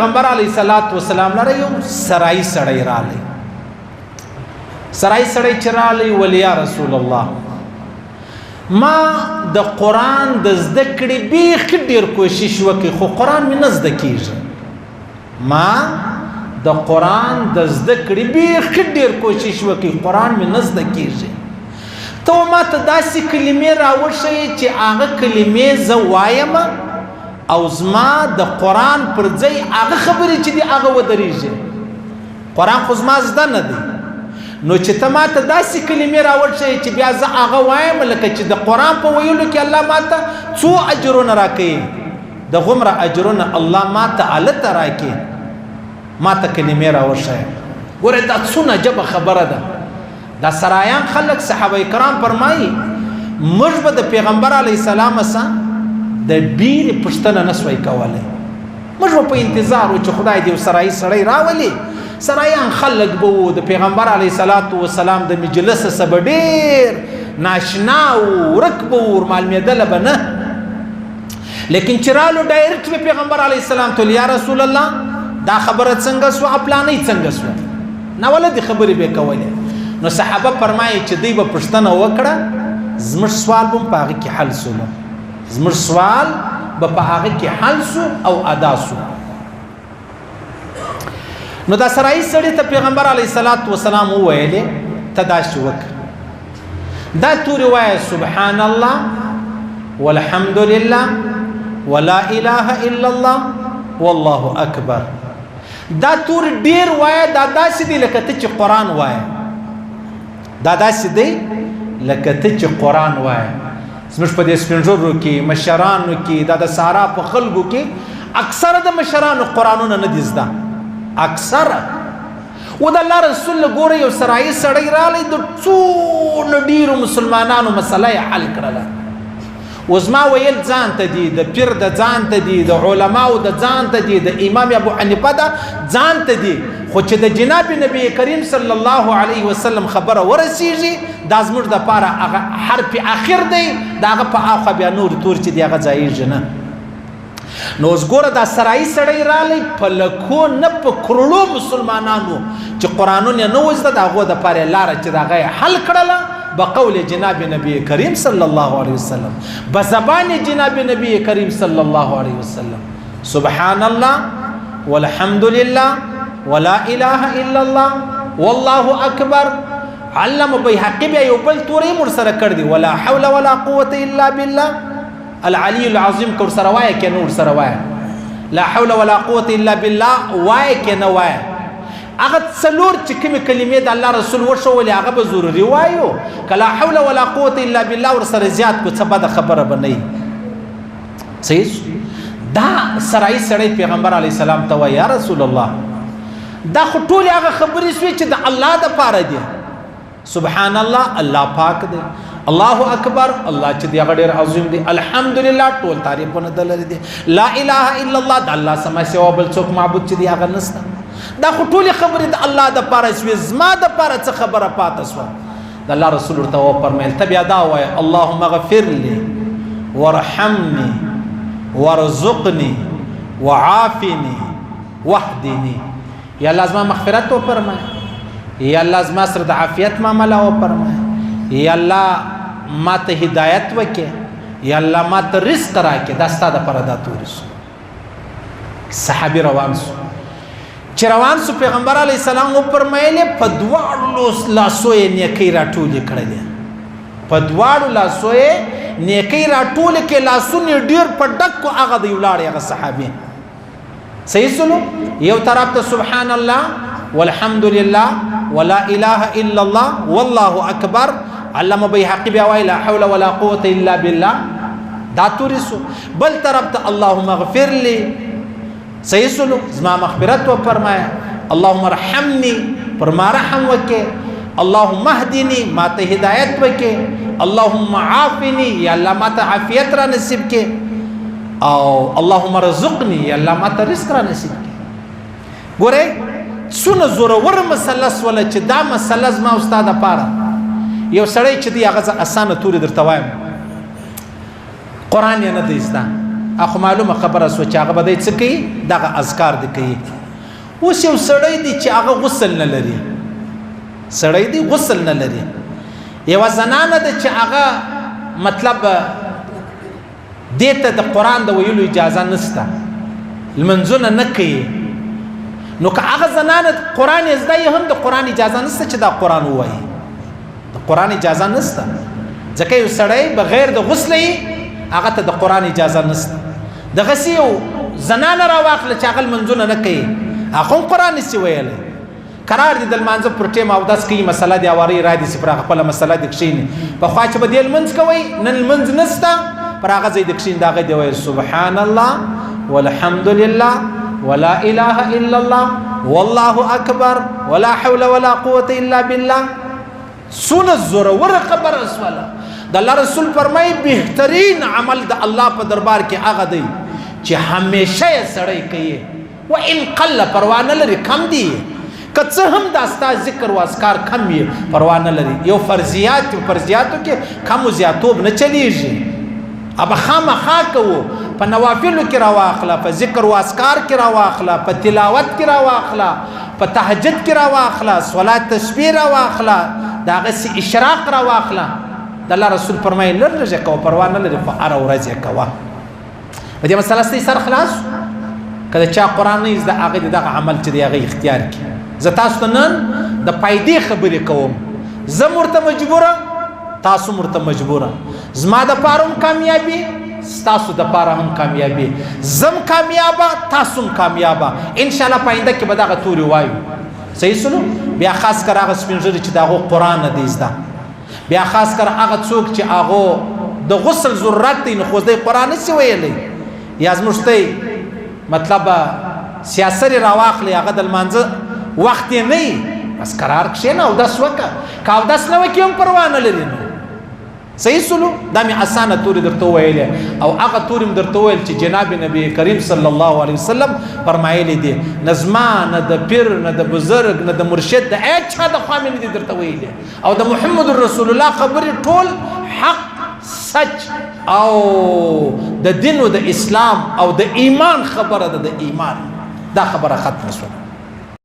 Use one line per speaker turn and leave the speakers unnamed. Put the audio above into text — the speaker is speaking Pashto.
پیغمبر علی صلوات و سلام لره یو سرای سړی رالی. سرای سړی چې رالی ول یا رسول الله، ما د قرآن د زده کړې بیخي ډېر کوشش وکړ، خو قرآن مې نه زده کېږي. ما د قرآن د زده کړې بیخي ډېر کوشش وکړ، قرآن مې نه زده کېږي. ته ما ته داسې کلمې راوښیې چې هغه کلمې زه وایم او زما د قرآن پر ځای هغه خبرې چې دي هغه ودرېږي. قرآن خو زما زده نه دی، نو چې ته ما ته داسې کلمې راوښیې چې بیا زه هغه وایم، لکه چې د قرآن په ویلو کې الله ما ته څو اجرونه راکوي، دغومره اجرونه الله ما ته هلته راکړي، ما ته کلمې راوښیه. ګوره دا څونه عجبه خبره ده. دا سرایان خلک صحابه کرام فرمایي موږ به د پیغمبر علیه السلام سره د ډېرې پوښتنه نه سوای کولی، موږ به په انتظار وو چې خدای دې یو سرایي سړی راولي. سرایان خلک به وو، د پیغمبر علیه الصلاة والسلام د مجلس څخه به ډېر ناشنا وو، ورک به وو، ورمعلومېدله به نه. لیکن چې رالو ډایرکټ به پیغمبر علیه السلام ته یا رسول الله دا خبره څنګه سوه، پلانۍ څنګه سوه، ناولدې خبرې به یې کولې. نو صحابه فرمایي چې دوی به پوښتنه وکړه، زموږ سوال به هم په هغه کې حل سولو، زموږ سوال به په هغه کې حل سو او ادا سو. نو دا سرایي سړي ته پیغمبر علیه الصلاة والسلام وویلې ته داسې وکړه، دا تورې وایه سبحان الله والحمد لله ولا اله الا الله والله اکبر. دا تور ډیر وایه، دا داسې دی لکه ته چې قرآن وایه، دا داسې دی لکه ته چې قرآن وایه. زموږ په دې سپینږیرو کې، مشرانو کې، دا د سارا په خلکو کې اکثره د مشرانو قرآنونه نه دي زده، اکثره. و د الله رسول له ګوره یو سرایي سړی راغلی، د څونه ډېرو مسلمانانو مسله یې حل کړله. اوس ما ویل ځان ته دي، د پیر د ځان ته دي، د علماو د ځان ته دي، د امام ابو حنیفه د ځان ته دي، خو چې د جناب نبی کریم صلی الله علیه وسلم خبره ورسیږي، دا زموږ دپاره هغه حرف اخر دی، د هغه په اخوا بیا نور تور چې دی هغه ځایېږي نه. نو اوس ګوره دا سرایي سړی راغلی، په لکو نه په کروړو مسلمانانو چې قرآنونه یې نه وو زده، د هغو دپاره یې لاره چې د هغه یې حل کړله بقول جناب نبی کریم صلی الله علیه وسلم، بزبان جناب نبی کریم صلی الله علیه وسلم، سبحان الله والحمد لله ولا اله الا الله والله اکبر. علم بیهقي بیا یو بل توری هم ورسره کړی دی، ولا حول ولا قوة الا بالله العلی العظیم. که ورسره وایه که نه ورسره وایه، لا حول ولا قوة الا بالله وایه که نه وایه، هغه څلور چې کومې کلمې د الله رسول وښولې هغه به ضروري وایو، که لا حول ولا قوة الا بالله ورسره زیات کو څه بده خبره به نه وي. صحیح؟ دا سرایي سړی پیغمبر علیه السلام ته وایي یا رسول الله، دا خو ټولې هغه خبرې سوې چې د الله دپاره دي. سبحان الله، الله پاک دی، الله اکبر، الله چې دی هغه ډېر عظیم دی، الحمدلله ټول تعریفونه د لري دي، لا اله الا الله، د الله سما سوا بل څوک معبود چې دی هغه نشته. دا خو ټولې خبرې د الله دپاره سوې، زما دپاره څه خبره پاته سوه؟ د الله رسول ورته وفرمیل ته بیا دا وایه اللهم اغفر لي وارحمني وارزقني وعافني واهدني. یا الله زما مغفرت وفرمایه، یا الله زما سره د عافیت معامله وفرمایه، یا الله ما ته هدایت وکړي، یا الله ما ته رزق راکړي. دا ستا دپاره دا توري سو. صحابي روان سو، چې روان سو پیغمبر علیه السلام وفرمایلې په دواړو لاسو یې نیکۍ راټولې کړلې، په دواړو لاسو یې نیکۍ راټولې کړې، لاسونه یې ډېر په ډک کو، هغه دی ولاړی هغه صحابي. صحیح سلو؟ یو طرف ته سبحان الله والحمد لله ولا اله الا الله والله اکبر. علامه بیهقي بیا وایي لا حول ولا قوة الا بالله، دا توري سو. بل طرف ته اللهم اغفر لي، صحیح سلو؟ زما مغفرت وفرمایه، اللهم ارحمني، پر ما رحم وکړې، اللهم اهدني، ما ته هدایت وکړې، اللهم عافني، یا الله ما ته عافیت را نصیب کړې، او اللهم رزقني، یا الله ما ته رزق را نصیب کړې. ګورئ څونه زورور مسله سوله چې دا مسله زما او ستا دپاره یو سړی چې دی هغه زه اسانه توري درته وایم، قرآن یې نه دی زده، اخو معلومه خبره سو چې هغه به دی څه کوي، دغه اذکار دی کوي. اوس یو سړی دی چې هغه غسل نه لري، سړی دی غسل نه لري، یوه زنانه ده چې هغه مطلب دې ته د قرآن د ویلو اجازه نسته، لمونځونه نه کوي، نو که هغه زنانه قرآن یې زده یې هم د قرآن اجازه نسته چې دا قرآن ووایي، د قرآن اجازه نسته، ځکه یو سړی بغیر د غسله یې هغه ته د قرآن اجازه نسته. دغسې یو زنانه راواخله چې هغه لمونځونه نه کوي، هغه هم قرآن نسي ویلی، قرار دي د لمانځه پر ټیم اودس کوي، مسله دې اوارۍ را دي سي پر هغه خپله مسله دې کښېني. پخوا چې به دې لمونځ کوئ، نن لمونځ نسته، پر هغه ځای دې کښېني، د هغه دې ویل سبحان الله والحمد لله ولا اله الا الله والله اکبر ولا حول ولا قوة الا بالله. څونه زوروره خبره سوله. د الله رسول فرمایي بهترین عمل د الله په دربار کې هغه دی چې همیشه یې سړی کوي، وان قل، پروا نه لري کم دی، که څه هم دا ستا ذکر و اذکار کم وي پروا نه لري. یو فرضیات فرضیاتو کې کم و زیاتوب نه چلیږي، ابه خامخا کوو، په نوافلو کې راواخله، په ذکر و اذکار کې راواخله، په تلاوت کې راواخله، په تهجد کې راواخله، صلات تسبیح راواخله، د هغسې اشراق راواخله. د الله رسول فرمایي لږ لږ یې کوه، پروا نه لري، خو هره ورځ یې کوه. په دې مسله ستاسو سر خلاص؟ که د چا قرآن نه زده، هغه دې دغه عمل چې دی هغه اختیار کړي. زه تاسو ته نن د فایدې خبرې کوم، زه هم ورته مجبوره، تاسو هم ورته مجبوره. زما دپاره هم کامیابي، ستاسو دپاره هم کامیابي، زه هم کامیابه، تاسو هم کامیابه. انشاءالله په آینده کې به دغه توري وایو. صحیح سلو؟ بیا خاص کر هغه سپین ږیري چې د هغو قرآن نه دی زده، بیا خاص کر هغه څوک چې هغو د غسل ضرورت دی، نو خو دی قرآن نسي ویلی، یا زموږ ته مطلب سیاسرې راواخلي، هغه د لمانځه وخت یې نه وي، بس قرار کښېنه اودس وکړه، که اودس نه وکړي هم پروا نه لري. نو صحیح سلو؟ دا مې اسانه تورې درته وویلې، او هغه تورې مې درته وویل چې جناب نبی کریم صلی الله علیه وسلم فرمایلی دي، نه زما، نه د پیر، نه د بزرګ، نه د مرشد، د هېچا د خوا مې نه دي درته ویلي. او د محمد رسول الله خبرې ټول حق، سچ او د دین او د اسلام او د ایمان خبره ده، د ایمان دا خبره ختمه شوه.